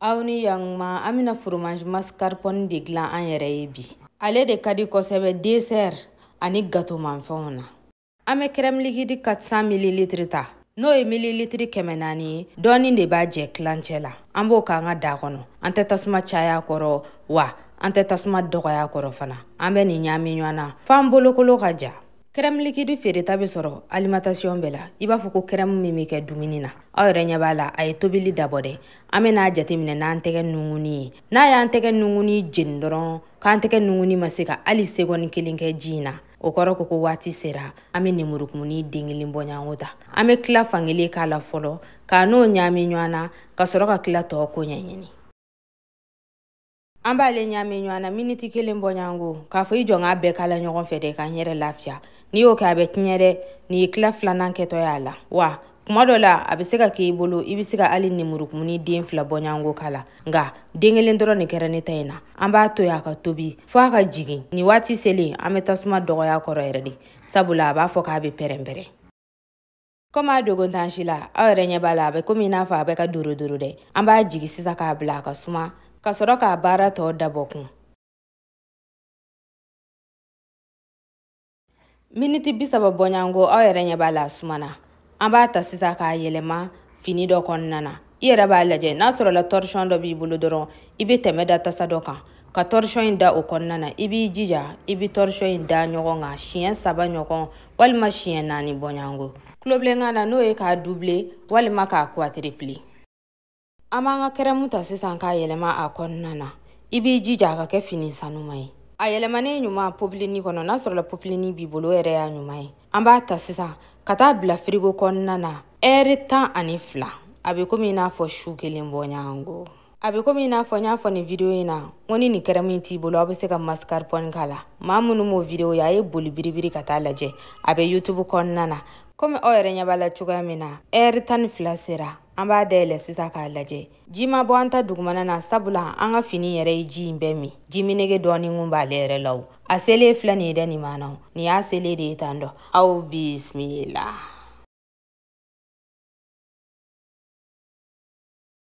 Aw ni yantuma, an bɛna fromage mascarpone de dilan an yɛrɛ ye bi. Ale de ka di kosɛbɛ dessert ani gâteau manfɛnw na. An bɛ crème liquide 400 millilitres ta, n'o ye millilitre 400 ye, dɔɔnin de b'a jɛ tilancɛ la. An b'o k'an ka da kɔnɔ. An tɛ tasuma caya kɔrɔ, wa an tɛ tasuma dɔgɔya kɔrɔ fana. An bɛ nin ɲaami ɲɔgɔn na f'an bolokolo ka ja. Crème liquide feereta bɛ sɔrɔ alimentation bɛɛ la. I b'a fɔ ko crème min bɛ kɛ dumuni na. Aw yɛrɛ ɲɛ b'a la, a ye tobili dabɔ dɛ. An bɛ n'a jateminɛ n'an tɛgɛ nunguni ye. N'a y'an tɛgɛ nunguni jeni dɔrɔn, k'an tɛgɛ nunguni ma se ka hali seconde kelen kɛ ji in na, o kɔrɔ ko waati sera. An bɛ nemurukumuni den kelen bɔɲɔgɔnko ta. An bɛ tila fankelen k'a la fɔlɔ, k'a n'o ɲaami ɲɔgɔn na, ka sɔrɔ ka tila tɔ ko ɲɛɲini. An b'ale ɲaami ɲɔgɔn na miniti kelen bɔɲɔgɔnko, k'a fɔ i jɔ n k'a bɛɛ kala ɲɔgɔn fɛ dɛ, k'an yɛrɛ lafiya. N'i y'o kɛ a bɛ tiɲɛ dɛ. Nin ye tila filanan kɛtɔ y'a la. Wa kuma dɔ la a bɛ se ka k'i bolo, i bɛ se ka hali nemurukumuni den fila bɔɲɔgɔnko k'a la, nka den kelen dɔrɔn de kɛra ne ta in na. An b'a to yen a ka tobi fo a ka jigin. Nin waati selen, an bɛ tasuma dɔgɔya kɔrɔ yɛrɛ de, sabula a b'a fɔ k'a bɛ pɛrɛn-pɛrɛn. Komi a dogo t'an si la, aw yɛrɛ ɲɛ b'a la, a bɛ komi i n'a fɔ a bɛ ka doro doro dɛ. An b'a jigin sisan k'a bila a ka suma, ka sɔrɔ k'a baara tɔ dabɔ kun. Miniti 30 bɔɲɔgɔnko, aw yɛrɛ ɲɛ b'a la, a sumana. An b'a ta sisan k'a yɛlɛma fini dɔ kɔnɔna na. I yɛrɛ b'a lajɛ, n'a sɔrɔla torchon dɔ b'i bolo dɔrɔn, i bɛ tɛmɛ da tasa dɔ kan ka torchon in da o kɔnɔna na. I b'i jija, i bɛ torchon in da ɲɔgɔn kan siɲɛ 3 ɲɔgɔn walima siɲɛ 4 bɔɲɔgɔnko. Tulobilenkan na, n'o ye k'a doubler walima k'a quadrupler. An b'an ka crème ta sisan k'a yɛlɛma a kɔnɔna na. I b'i jija a ka kɛ fini sanuma ye. A yɛlɛmanen ɲuman popilenni kɔnɔ, n'a sɔrɔla popilenni b'i bolo, o yɛrɛ y'a ɲuman ye. An b'a ta sisan ka taa bila frigo kɔnɔna na ɛri 12. A bɛ komi i n'a fɔ su kelen bɔɲɔgɔnko. A bɛ komi i n'a fɔ n y'a fɔ nin video in na, n ko ni nin crème in t'i bolo, aw bɛ se ka mascarpone k'a la. Maa minnu m'o video ye, a ye boli biribiri ka taa lajɛ, a bɛ YouTube kɔnɔna na. Komi aw yɛrɛ ɲɛ b'a la cogoya min na, ɛri 12 sera, an b'a dayɛlɛ sisan k'a lajɛ. Ji ma bɔ an ta dugumana na, sabula an ka fini yɛrɛ ye ji in bɛɛ min. Jiminege dɔɔnin kun b'ale yɛrɛ la o. A selen filɛ nin ye dɛ, nin ma na o. Nin y'a selen de ye tan dɔ. Aw bisimila.